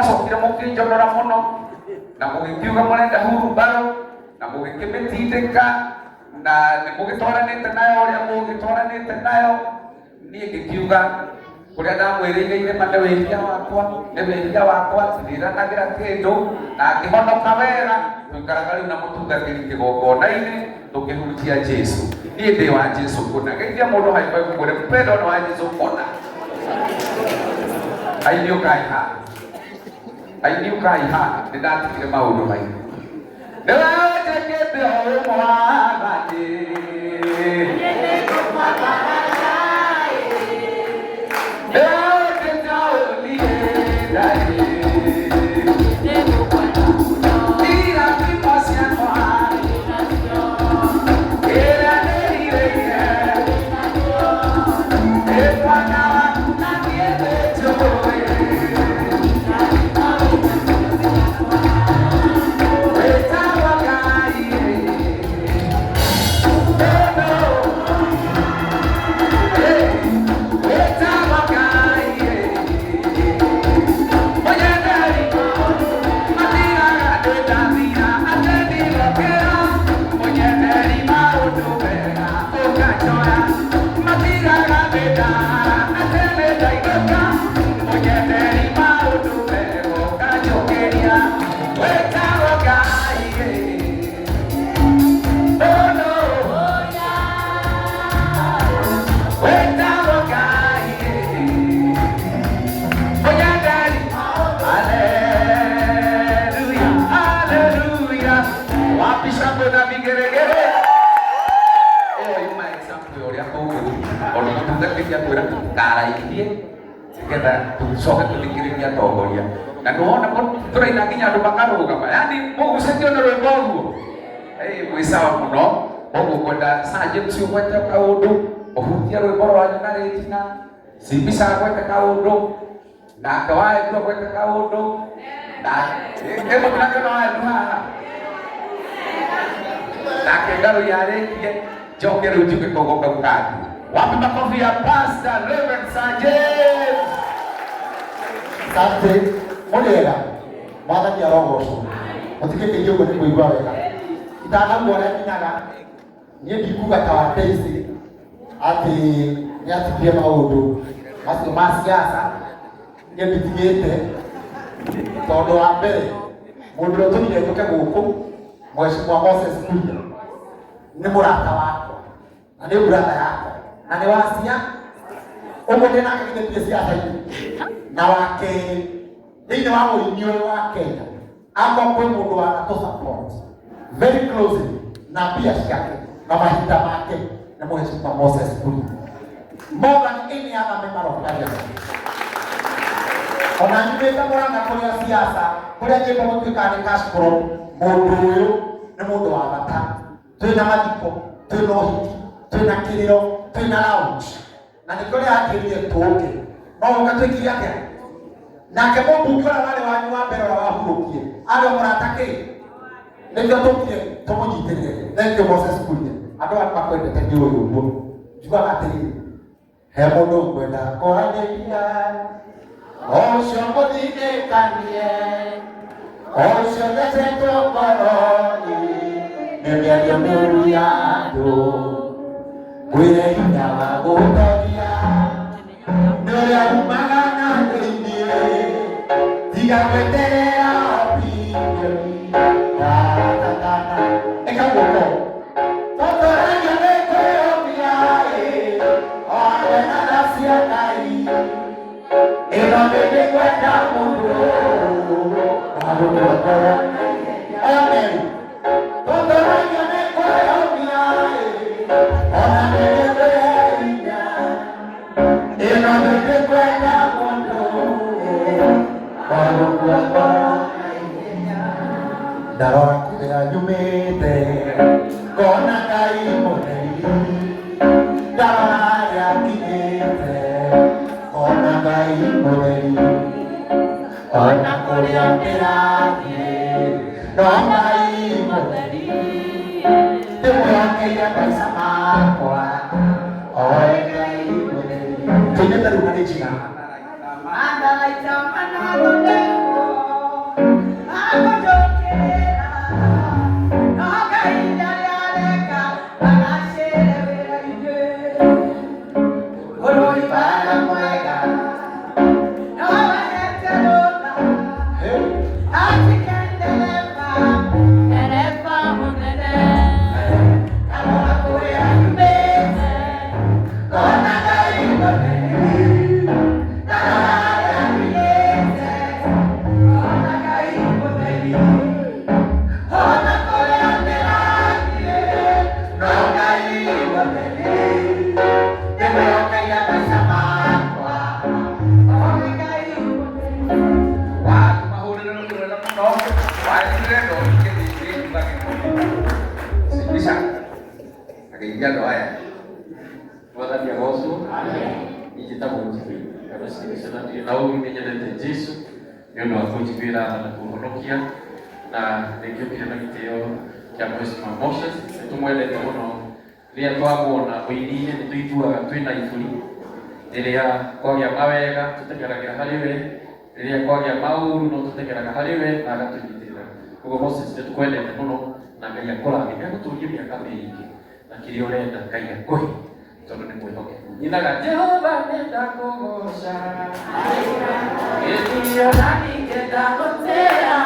Mwacokire mũkĩnjonora mũno na mũgĩkiuga mũrenda hurumbarũ na mũgĩkĩmĩtindĩka na nĩ mũgĩtwaranĩte nayo ũrĩa mũgĩtwaranĩte nayo. Niĩ ngĩkiuga kũrĩa ndamwĩrĩire irĩma nĩ wĩhia wakwa, nĩ wĩhia wakwa, ndiranagĩra kĩndũ na ngĩhonoka wega. Tũikaraga rĩu na mũtungatĩri kĩgongona-inĩ tũkĩhunjia Jesu. Niĩ ndĩ wa Jesu kũna. Geithia mũndũ high five mwĩre mpendwa nĩ wa Jesu kũna. Aini ũkai haha, aini ũkai haha, nĩ ndatigire maũndũ maingĩ. Nĩwe njĩkĩte ũũ Mwathani. Nĩwe njĩkĩte ũũ niĩ Ngai. Irathimo ciakwa ĩrĩa ndĩrirĩire, ĩ mwana waku na niĩ nĩnjũĩ. Wĩtagwo Ngai, wĩtagwo Ngai, mũnyenderi matiraga ndĩndathira atĩ ndigokĩra, mũnyenderi maũndũ mega ũkanjoya, matiraga ndĩndahara atĩ nĩndainũka, mũnyenderi maũndũ mega ũkanjũkĩria, wĩtagwo Ngai. Oh no, wĩtagwo Ngai, mũnyenderi. Haleluya, haleluya. Wapi shangwe na vigeregere? Ĩyo yuma example ya ũrĩa tũgũthiĩ ona mũtungatĩri akwĩra tũkaraithie nĩgetha tũcoke tũthikĩrĩrie atongoria na nĩwona tũraina nginya andũ makarũgama, yani mũgucĩtio nĩ rwĩmbo ũguo. Mwĩ sawa mũno. Ũguo ngwenda Sir James ũgwete kaũndũ ũhutie rwĩmbo rwanyu na rĩtina Simbisa agwete kaũndũ nake waendu agwete kaũndũ na ĩmũtunake no waendu haha nake ngarũ yarĩkie njoke rĩu njuge koguo kau kangĩ. Wapi makofi ya Pastor Reverend Sir James? Asante. Mũrĩega. Mwathani arogocwo. Mũtigĩkĩrie ũguo nĩ kũigua wega. Itanauga ũrĩa nyinaga, niĩ ndikuga ta wa Daisy atĩ nĩ atigire maũndũ macio ma siasa. Niĩ nditigĩte tondũ wa mbere mũndũ ũrĩa ũtũmire njũke gũkũ, Mheshimiwa Moses Kuria, nĩ mũrata wakwa na nĩ brother yakwa na nĩ wa cia ũguo ndĩ nake githĩ ndirĩ ciaca-inĩ. Na wa kerĩ, thĩinĩ wa ũini ũyũ wa Kenya, akorwo kwĩ mũndũ wanatũ support very closely na mbia ciake na mahinda make nĩ Mheshimiwa Moses Kuria, more than any other member of parliament. Ona nyumĩte Mũrang'a kũrĩa siasa kũrĩa nyĩmbo gũtuĩkaga nĩ cash crop, mũndũ ũyũ nĩ mũndũ wa bata. Twĩna mathiko, twĩna ũhiki, twĩna kĩrĩro, twĩna lounge, na nĩkĩo rĩrĩa anjĩrire tũke no ũka twĩkire atĩa nake mũmbunge ũrĩa warĩ wanyu wa mbere ũrĩa wahurũkie arĩ o mũrata kĩ nĩkĩo tũkire tũmũnyitĩrĩre. Thank you, Moses Kuria. Andũ aya makwendete nĩ ũyũ ũguo njugaga atĩrĩrĩ, he mũndũ ngwenda kwaranĩria, o ũcio mũthithĩkanie, o ũcio thecetwo ngoro-ĩ nĩ mĩario mĩũru ya andũ, ngwĩre hinya wa gũtoria nĩ ũrĩa umaga na thĩinĩ, tiga gweterera opinion. Tatatata ĩka guoko tũtũragio nĩ kwĩyũmia ĩ one na tha cia Ngai ĩno nĩ kwenda mũndũ wa gũtuongora aya merĩ tũtũragio nĩ kwĩyũmia ĩ ona nĩ kwĩhinya ĩno nĩ kwenda mũndũ wa gũtuongora. Ndarora kũrĩa nyumĩte ngona Ngai mũtheri, ndarora harĩa nginyĩte ngona Ngai mũtheri, ona kũrĩa ndĩrathiĩ no Ngai mũtheri, ndĩmwĩhokeire maica makwa oe Ngai mũtheri. Tũinĩte rĩu na nĩ njina. Andalaita manathondekwo. Ndĩrenda ũhike nĩnguga gĩkũyũ. Simbisha. Ageithia andũ aya. Mwathani agocwo. Niĩ njĩtagwo Njibĩ kana Simbisha na ndirĩ na ũũru, nĩ nyendete Jesũ nĩ ũndũ wa kũnjiguĩra tha na kũhonokia, na nĩngĩũkire na gĩtĩo kĩa Mheshimiwa Moses. Nĩ tũmwendete mũno. Rĩrĩa twamuona ũini-inĩ nĩ tũiguaga twĩna iburi. Rĩrĩa kwagĩa mawega tũteng'eragĩra harĩ we, rĩrĩa kwagĩa maũru no tũteng'eraga harĩ we na agatũnyitĩrĩra. Koguo Moses, nĩ tũkwendete mũno na Ngai akũrathime, agũtũrie mĩaka mĩingĩ, na kĩrĩa ũrenda Ngai akũhe tondũ nĩ mwĩhokeku. Nyinaga Jehova nĩndakũgoca gĩturio na ningĩ ndagũtĩĩa.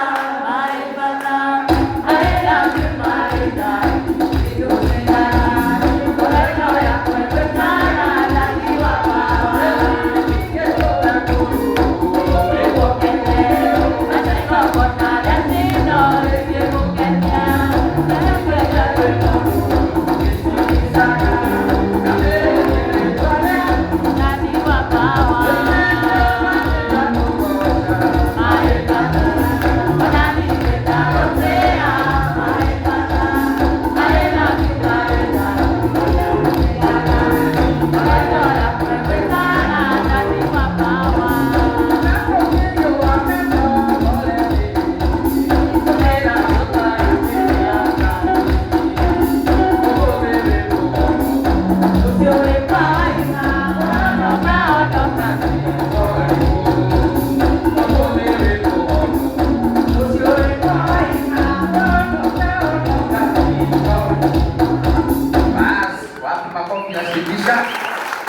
Bas, wapi makofi ya Simbisha?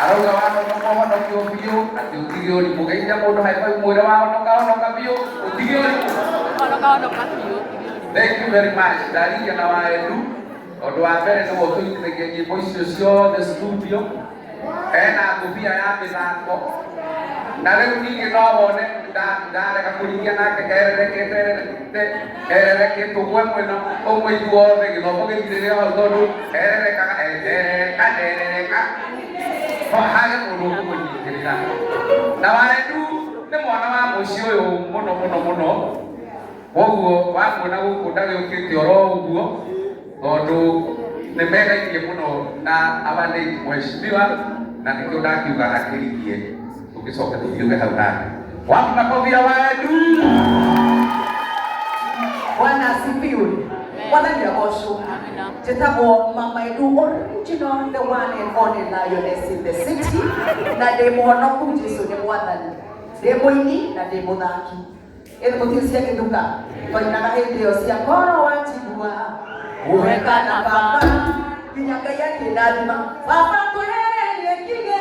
Arauga wahonoka ũhonokio biũ, atĩ ũtige ũrimũ. Geithia mũndũ high five, mwĩre wahonoka honoka biũ, ũtige ũrimũ. Thank you very much. Ndariria na waendu. Ũndũ wa mbere nĩwe ũtũnyitithagia nyĩmbo icio ciothe studio. Ena ngũbia ya mĩthako. Na rĩu ningĩ no wone ndarega kũringia nake ererekete ererekete ũmwe mwena ũmwe ithuothe gĩthomo gĩthirĩre hau tondũ ererekaga erereka erereka hage mũndũ ũkũmũnyitĩrĩra. Na waendu nĩ mwana wa mũciĩ ũyũ mũno mũno mũno, koguo wamuona gũkũ ndagĩũkĩte oro ũguo tondũ nĩ mendainie mũno na our late mheshimiwa, na nĩkĩo ndakiuga akĩrigie tũgĩcoke tũkiuge hau nake. Wapi makofi ya waendu? Bwana asifiwe. Mwathani agocwo. Njĩtagwo Mama Edu original, the one and only lioness in the city, na ndĩ mũhonoku, Jesu nĩ mwathani. Ndĩ mũini na ndĩ mũthaki. Ĩthĩ mũtiũ cia gĩthuka twainaga hĩndĩ ĩyo cia koro wanjigua ũhe kana baba nginya Ngai akĩndathima. Baba twehererie ngigĩ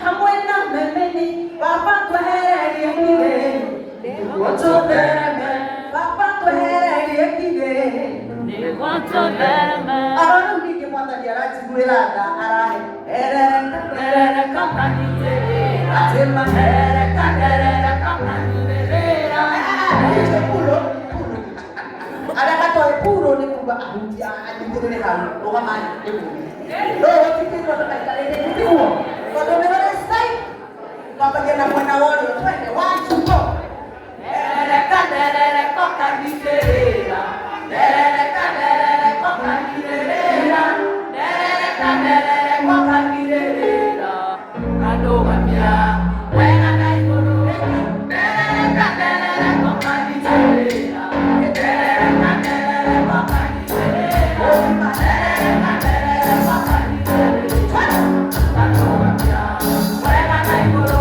hamwe na memeni, baba twehererie ngigĩ nĩguo tũthereme, baba twehererie ngigĩ. Aro rĩu ningĩ mwathani aranjiguĩra tha, arahe erereka erereka atĩ mahereka erereka puro puro arĩa matoĩ puro nĩ kuga ahutia anyitĩrĩre hau rũgamai nĩ mũru no gũtikĩrwo ndũgaikarĩre tiguo tondũ nĩ ũrĩ style twambagia na mwena wa ũrĩo twende one two go erereka erereka kanyitĩrĩra erereka erereka kanyitĩrĩra erereka erereka kanyitĩrĩra kandũgamia wega na igũrũ erereka erereka kanyitĩrĩra erereka erereka kanyitĩrĩra erereka erereka kanyitĩrĩra kandũgamia wega na igũrũ.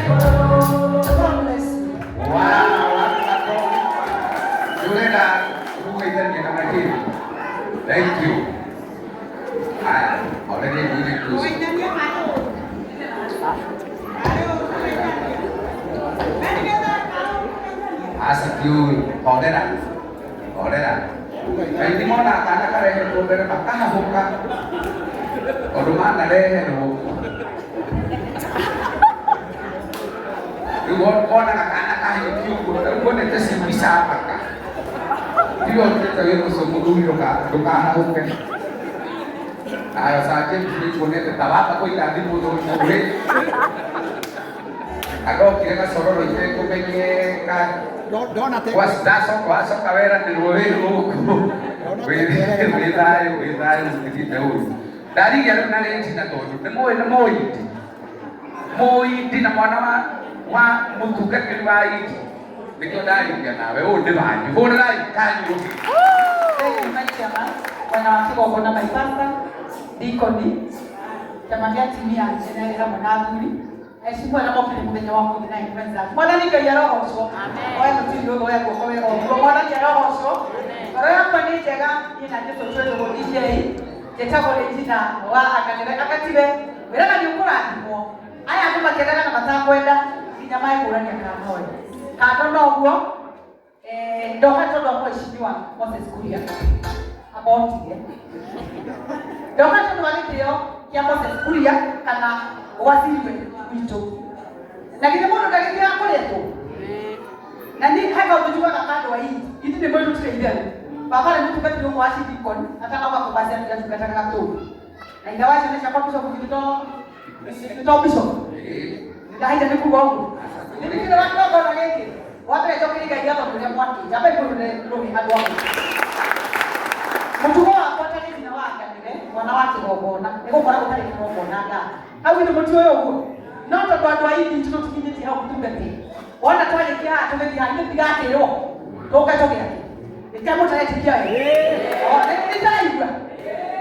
God bless you. Wow, wapi makofi? Ndũrenda kũgeithania kana kĩ? Thank you. Haya, Horeria mũirĩtu ũcio. Aca tiũĩ, horera, horera. Kaingĩ monaga kana karehetwo mbere makahahũka tondũ manareherwo. Rĩu wonaga kana kahĩtũkio ũguo, rĩu wonete ci mbica thaka. Tiga ũtuĩke wĩ ũcio mũthuri ndũkahahũke. Aya Sir James nĩnguonete ta wamba kũiga thimũ thũngũrĩ. Agokire gacororo itekũmenyeka. Ndona te Ndacoka wacoka weranĩrwo wĩ gũkũ. Wĩ thayũ, wĩ thayũ mũtithiĩte ũru. Ndarigia rĩu na Regina tondũ nĩ mũĩ nĩ mũindi. Mũindi na mwana wa mũtungatĩri wa indi. Nĩkĩo ndarigia nawe ũũ nĩ wanyu. Hũrĩrai kanyu. Thank you, my chairman. Bwana wa kĩgongona my pastor, deacon, kĩama gĩa atumia nĩ hamwe na athuri. Heshimu arĩa mokire mũthenya wa ũmũthĩ na influenza. Mwathani Ngai arogocwo. Oya tũtiri ũthũ oya guoko wega ũguo. Mwathani arogocwo. Ngoro yakwa nĩ njega, niĩ na Jesũ twĩ ndũgũ DJ. Njĩtagwo Regina wa Akanĩre Akatibe. Wĩraga nĩ ũkũrathimwo. Aya andũ makĩendaga na matakwenda nginya mekũrania kana moĩ. Kando na ũguo, ndoka tondũ wa mheshimiwa Moses Kuria. Abotige. Ndoka tondũ wa gĩtĩo kĩa Moses Kuria kana waziri witũ. Na githĩ mũndũ ndagĩtĩaga kũrĩtwo? Na niĩ he kaũndũ njugaga kandũ wa indi. Indi nĩ mwĩrutire itherũ. Baba arĩ mũtungatĩri ũmwe wa Cidicon atanoka kũbacia nĩatungataga Gatũndũ. Na ithe wa ciana ciakwa bishop githĩ to bishop. Ndahaita nĩ kuga ũguo. Nĩ ndikĩrĩ wa kĩgongona gĩkĩ. Wa mbere njokerie Ngai ngatho nĩ ũrĩa mwakĩte. Ambai mũrute rũhĩ andũ a gũkũ. Mũtugo wakwa ta Regina wa Nganĩre, mwana wa kĩgongona, nĩ gũkora gũtarĩ kĩgongona ngaka. Hau githĩ mũtiũĩ ũguo? No tondũ andũ a indi tũtũkinyĩtie hau mũtungatĩri. Wona twarĩkia haha tũgĩthiĩ haha, ithuĩ tũtigakĩrwo. Tũke tũgĩake. Nĩkĩo mũtaretĩkia wega. O, nĩ ndĩraigua.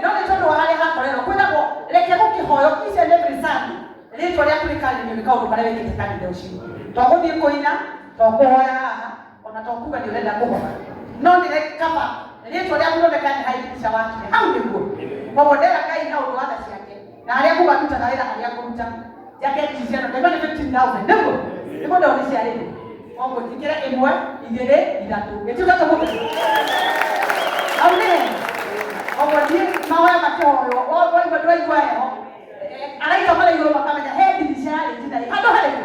No nĩ tondũ wa harĩa hakorerwo. Kwĩragwo reke gũkĩhoywo each and every Sunday. Rĩtwa rĩaku rĩkarĩrio nĩ kaũndũ karĩa wĩkĩte kanitha ũcio. To gũthiĩ kũina, to kũhoya haha, ona to kuga nĩ ũrenda kũhona. No nĩ kaba rĩtwa rĩaku rĩoneka nĩ harĩ ndirica wakire. Hau nĩguo. Koguo ndera Ngai na ũndũ wa tha ciake. Na harĩa kuga ndutaga wĩra harĩa ngũruta. Njake ndirica ĩno, ndaigua nĩ 15,000. Nĩguo? Nĩguo ndona ciarĩte. Koguo njĩkĩre ĩmwe, igĩrĩ, ithatũ. Gĩtuĩka tũmũke. Hau nĩ hega. Koguo niĩ mahoya makĩhoywo, waigua ndũraigua heho. Araika marĩ igũrũ makamenya he ndirica yarĩ njina ĩ handũ harĩkũ.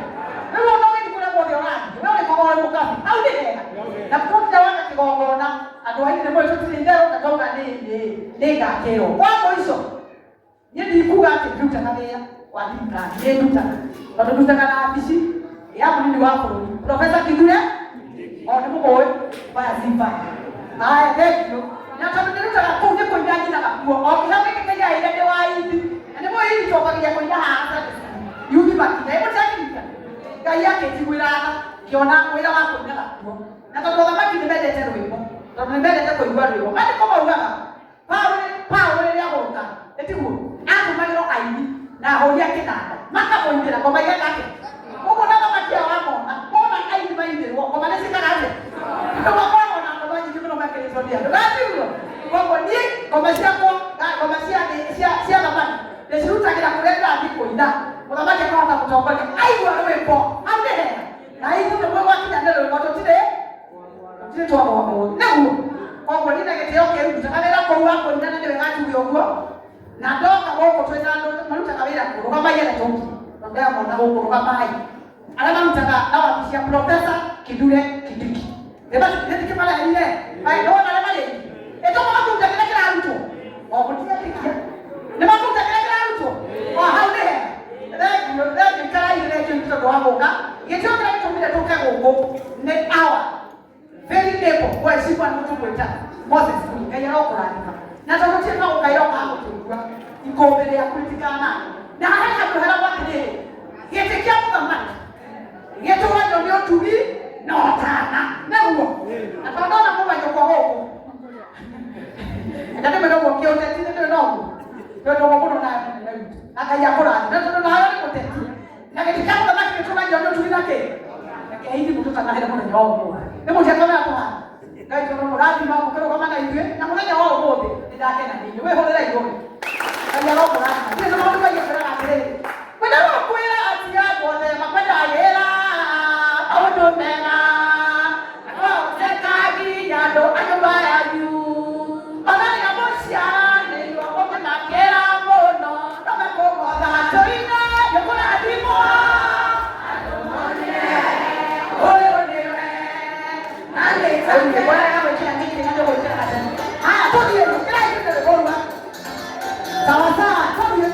Rĩu ona ũgĩthiĩ kũrĩa guothe ũrathiĩ, we ũrĩkoragwo ũrĩ mũkabi. Hau nĩ hega. Na twakinya waka kĩgongona, andũ a ithe nĩ moĩ tũtirĩ itherũ na twauga nĩ ngakĩrwo. Kwa mũico, niĩ ndikuga atĩ ndutaga wĩra wa thirikari, nĩ ndutaga. Tondũ ndutaga na wabici ya mũnini wa bũrũri. Professor Kithure, o nĩ mũmũĩ, baya si baya. Aya, thank you. Na tondũ ndĩrutaga kũu nĩ kũina nyinaga kuo. O kĩheo gĩkĩ kĩnyaĩire ndĩ wa indi. Na nĩ mũĩ indi twambagia kũina haha Sunday school. Yuthi makinya. Ĩ mũtirakĩririkana? Ngai akĩnjiguĩra tha, ngĩona wĩra wa kũinaga kuo. Na tondũ athamaki nĩ mendete rwĩmbo, tondũ nĩ mendete kũigua rwĩmbo. Maandĩko maugaga, Paũlũ rĩrĩa agũrũkaga, ĩ tiguo? Atũmagĩrwo aini na ahũri a kĩnanda, makamũinĩra ngoma igeka atĩa? Ũguo na athamaki aya wamona, mona aini mainĩrwo, ngoma nĩ ciĩkaga atĩa? Tondũ makoragwo na ngoma nyingĩ mũno mekĩrĩtwo nĩ andũ. Na tiguo? Koguo niĩ ngoma ciakwa, ngoma cia thĩ, cia athamaki, ndĩcirutagĩra kũrĩa ndĩrathiĩ kũina, mũthamaki akahota gũtongoria. Aigua rwĩmbo, hau nĩ hega. Na ithuĩ nĩguo gwakinya nĩ rwĩmbo tũtirĩ tũtirĩ twagwa ũmũthĩ. Nĩguo. Koguo niĩ na gĩtĩo kĩu ndutaga wĩra kũu wa kũina na nĩ wega njuge ũguo. Na ndoka gũkũ twĩna andũ marutaga wĩra kũ, rũgamai arĩa tũki. Tondũ ndĩramona gũkũ, rũgamai. Arĩa marutaga na wabici ya Professor Kithure Kindiki. Nĩndĩkĩmareheire. Ai, nĩwona arĩa marĩ? Ĩtũma makũruta kĩrĩa kĩrarutwo. O mũtiretĩkia. Nĩ makũruta kĩrĩa kĩrarutwo. O hau nĩ hega. Thank you, thank you. Ikarai, thank you tondũ wa gũka. Gĩtĩo kĩrĩa gĩtũmire tũke gũkũ nĩ our very neighbor mheshimiwa nĩ tũmwĩta Moses Kuria. Ngai arokũrathima. Na tondũ tirĩ na gũkaira ũkaga gũtũigua, ikũmbĩ rĩaku rĩtikanangwo. Na haha he handũ heragwo atĩrĩrĩ, gĩtĩ kĩa mũthamaki gĩtũragio nĩ ũtugi na ũtana. Nĩguo. Na tondũ ndona mũmanyũkwa gũkũ, na ndĩmwĩre ũguo kĩũteti nĩ ndĩrĩ na ũguo. Tondũ ũguo mũno nawe mũnene witũ. Na Ngai akũrathime. Na tondũ nawe nĩ mũteti. Na gĩtĩ kĩa mũthamaki gĩtũragio nĩ ũtugi na kĩ? Reke ithuĩ mũtũtanahere mũthenya wa ũmũthĩ. Nĩ mũtiakamera tũhana. Ngai tondũ mũrathima mũkĩrũgama na ithuĩ na mũthenya wa ũmũthĩ nĩ ndakena nĩ inyuĩ. Wĩhũrĩre igũrũ. Ngai aromũrathima. Ndirĩ na maũndũ maingĩ ngwĩraga atĩrĩrĩ, kwĩna rokwĩra atia andũ othe makwendagĩra maũndũ mega, na nginya andũ a nyũmba yanyu. Ona rĩrĩa mũciaranĩirwo mũkĩmakĩra mũno, no mekũgotha tũine nĩũkũrathimwo. Andũ mone ũyũ nĩwe na nĩ take. Haya, tũthiĩ, kĩrai tũthiĩ rwĩmbo. Sawa sawa, tũthiĩ.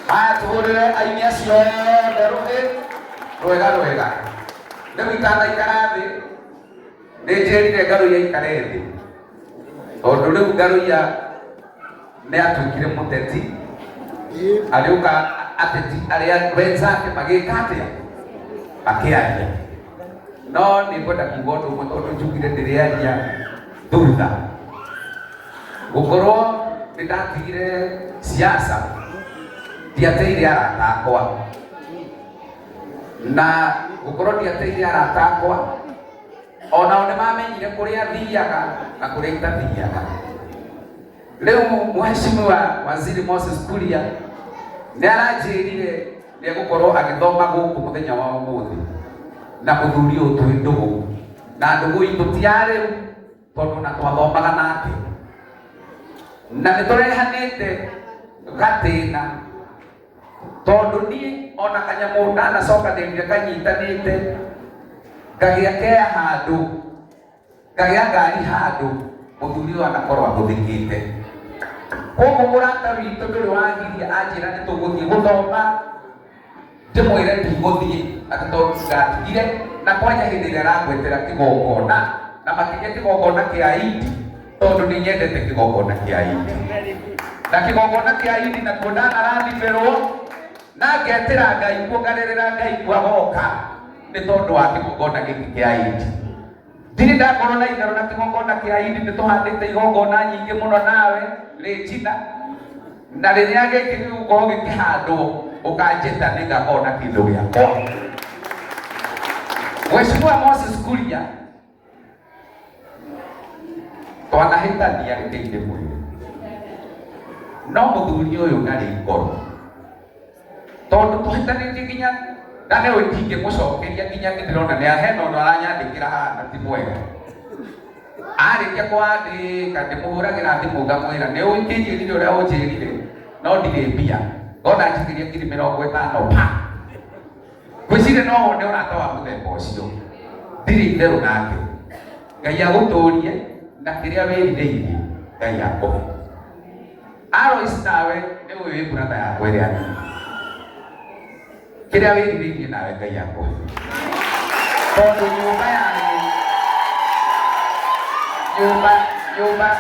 Haya, tuhũrĩre aini acio othe rũhĩ rwega rwega. Rĩu itanaikara thĩ, nĩ njĩrire Ngaruiya aikare thĩ, tondũ rĩu Ngaruiya nĩ atuĩkire mũteti, agĩũka ateti arĩa wenzake magĩka atĩa, makĩaria. No nĩ ngwenda kuga ũndũ ũmwe, tondũ njugire ndĩrĩaria thutha. Gũkorwo nĩ ndatigire siasa, ndiateire arata akwa, na gũkorwo ndiateire arata akwa, onao nĩ mamenyire kũrĩa thiaga na kũrĩa itathiaga. Rĩu Mheshimiwa Waziri Moses Kuria nĩ aranjĩrire nĩ egũkorwo agĩthoma gũkũ mũthenya wa ũmũthĩ na mũthuri ũyũ twĩ ndũgũ, na ndũgũ itũ ti ya rĩu, tondũ na twathomaga nake na nĩ tũrehanĩte gatĩna, tondũ niĩ ona kanyamũ ndanacokanĩrire kanyitanĩte ngagĩa kea handũ, ngagĩa ngari handũ, mũthuri ũyũ anakorwo ahũthĩkĩte. Koguo mũrata witũ ndũrĩ wagiria anjĩra nĩ tũgũthiĩ gũthoma, ndĩmwĩre ndigũthiĩ, atĩ tondũ ndatigire na kwanja hĩndĩ ĩrĩa arangwetera kĩgongona, na makĩria kĩgongona kĩa Idi, tondũ nĩ nyendete kĩgongona kĩa Idi, na kĩgongona kĩa Idi nakuo ndanarathimĩrwo na ngetĩra Ngai kuo, ngarĩrĩra Ngai kuo agoka, nĩ tondũ wa kĩgongona gĩkĩ kĩa Idi. Ndirĩ ndakorwo na itherũ na kĩgongona kĩa Idi. Nĩ tũhandĩte igongona nyingĩ mũno nawe Regina, na rĩrĩa gĩkĩ gĩgũkorwo gĩkĩhandwo ũkanjĩta, nĩngakorwo na kĩndũ gĩakwa. Mheshimiwa Moses Kuria, twanahĩtania, rekei ndĩmwĩre, no mũthuri ũyũ ndarĩ ngoro, tondũ tũhĩtanĩtie nginya na nĩ ndingĩmũcokeria, nginya nĩ ndĩrona nĩ hena ũndũ aranyandĩkĩra haha na ti mwega. Arĩkia kwandĩka, ndĩmũhũragĩra thimũ ngamwĩra, nĩ ũkĩnjĩrire ũrĩa ũnjĩrire, no ndirĩ mbia, ngona njikĩrie 50,000 pa. Ngwĩciria no wone ũrata wa mũthemba ũcio ndirĩ itherũ nake. Ngai agũtũrie na kĩrĩa wĩrirĩirie Ngai akũhe. Alois, nawe nĩ ũyũ wĩ brother yakwa ĩrĩa nini, kĩrĩa wĩrirĩirie nawe Ngai akũhe, tondũ nyũmba yanyu, nyũmba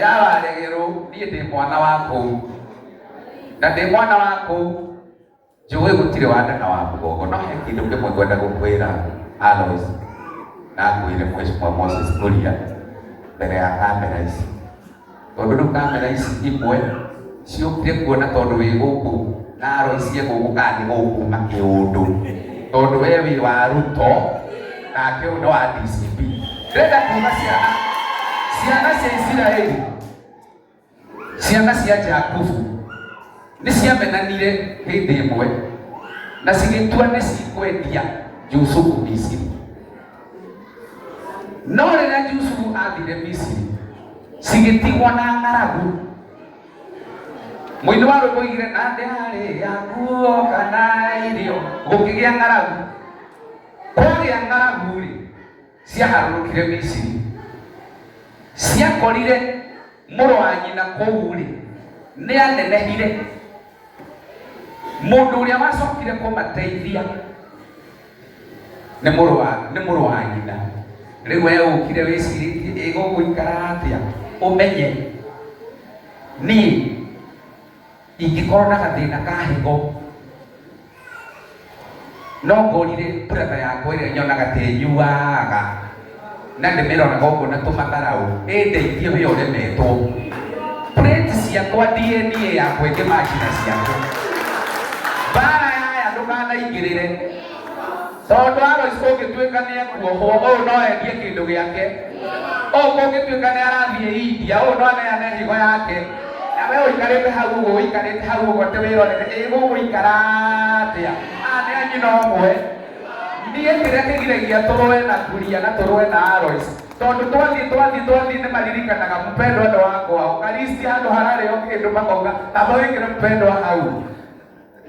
ya Waregerũ, niĩ ndĩ mwana wa kũu, na ndĩ mwana wa kũu njũĩ gũtirĩ wa nda na wa mũgongo. No he kĩndũ kĩmwe ngwenda gũkwĩra Alois, na ngwĩre Mheshimiwa Moses Kuria mbere ya kamera ici, tondũ rĩu kamera ici imwe ciũkire kuona tondũ wĩ gũkũ na Alois e gũkũ, kana nĩ gũkuma kĩũndũ, tondũ we wĩ wa Ruto. Nake ũyũ nĩ wa DCP. Ndĩrenda kuga ciana ciana cia Isiraeli, ciana cia Jakubu nĩ ciamenanire hĩndĩ ĩmwe na cigĩtua nĩ cikwendia Jusufu Misiri. No rĩrĩa Jusufu athire Misiri, cigĩtigwo na ng'aragu. Mũini wa rwĩmbo oigire na ndĩarĩ ya nguo kana irio, gũkĩgĩa ng'aragu. Kwagĩa ng'aragu rĩ, ciaharũrũkire Misiri, ciakorire mũrũ wa nyina kũu rĩ, nĩ anenehire. Mũndũ ũrĩa wacokire kũmateithia nĩ mũrũ wa nĩ mũrũ wa nyina. Rĩu we ũkire wĩcirĩtie ĩgũgũikara atĩa, ũmenye niĩ ingĩkorwo na gathĩna ka higo no ngorire brother yakwa ĩrĩa nyonaga ta ĩnyuaga na ndĩmĩroraga ũguo na tũmatharaũ ĩndeithie wĩra ũremetwo plate ciakwa DNA yakwa ĩngĩmachi na ciake mbara yaya ndũkanaingĩrĩre tondũ Alois kũngĩtuĩka nĩ ekuohwo ũyũ no endie kĩndũ gĩake, ũyũ kũngĩtuĩka nĩ arathiĩ India ũyũ no aneane higo yake, na we ũikarĩte hau ũguo ũikarĩte hau ũguo atĩ wĩrorere ĩgũgũikara atĩa? Aya nĩ a nyina ũmwe. Niĩ kĩrĩa kĩgiragia tũrũe na Kuria na tũrũe na Alois tondũ twathiĩ twathiĩ twathiĩ nĩ maririkanaga mpendwa nĩ wa kwao karisti handũ hararĩo kĩndũ makauga tamba wĩkĩre mpendwa hau.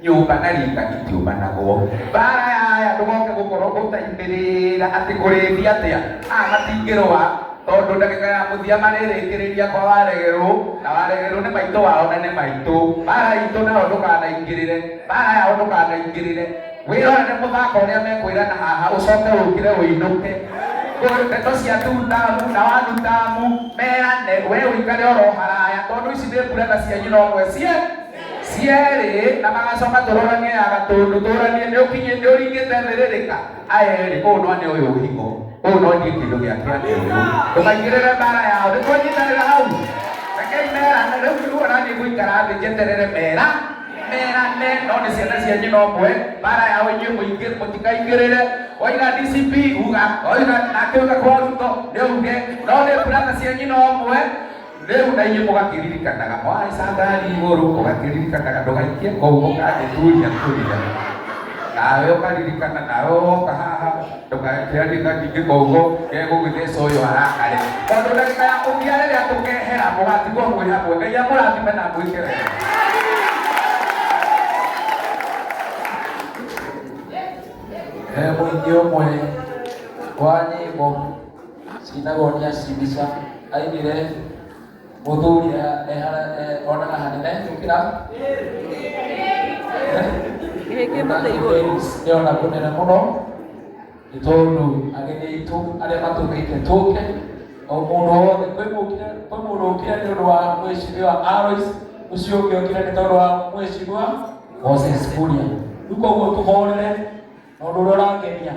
Nyũmba na rika itiũmanagwo. Mbara ya aya ndũgoke gũkorwo ũtaimĩrĩra atĩ kũrĩthi atĩa. Aya matingĩrũa tondũ ndagĩka ya mũthia marĩrĩkĩrĩria kwa Waregerũ na Waregerũ nĩ maitũ wao na nĩ maitũ. Mbara itũ nayo ndũkanaingĩrĩre. Mbara yao ndũkanaingĩrĩre. Wĩrorere mũthako ũrĩa mekwĩrana haha ũcoke ũkĩre ũinũke. Ndeto cia two term na one term merane we ũikare oro haraya tondũ ici nĩ mburana cia nyina ũmwe cie cierĩ na magacoka tũroranie ya gatũndũ tũranie nĩ ũkinyĩ nĩ ũringĩte thĩrĩrĩka aya erĩ ũyũ no nĩ ũyũ higo ũyũ no niĩ kĩndũ gĩake nĩ ũyũ ndũkaingĩrĩre mbara yao nĩ twanyitanĩra hau rekei merane rĩu rĩu ona niĩ ngũikara thĩ njeterere mera merane no nĩ ciana cia nyina ũmwe mbara yao inyuĩ mũingĩ mũtikaingĩrĩre oiga DCP uga oiga nake uga kwa Ruto nĩ uge no nĩ brother cia nyina ũmwe rĩu na inyuĩ mũgakĩririkanaga mwahaica ngari igũrũ ũgakĩririkanaga ndũgaikie kũu ũkangĩturia turia nawe ũkaririkana nawe woka haha ndũgakĩarie kangingĩ kũu gegũgĩtheca ũyũ arakare tondũ ndagĩka ya mũthia rĩrĩa tũkehera mũgatigwo mwĩ hamwe. Ngai amũrathime na mwĩke wega. He mũini ũmwe wa nyĩmbo cinagwo nĩ Acibica ainire mũthuri onaga hanene gũkĩra nĩona kũnene mũno nĩ tondũ ageni aitũ arĩa matũmĩte tũke o mũndũ wothe kwĩ mũndũ ũkire nĩ ũndũ wa mwĩcirĩwa Alois ũcio ũngĩ okire nĩ tondũ wa mwĩcirĩwa Moses Kuria. Rĩu koguo tũhorere na ũndũ ũrĩa ũrangenia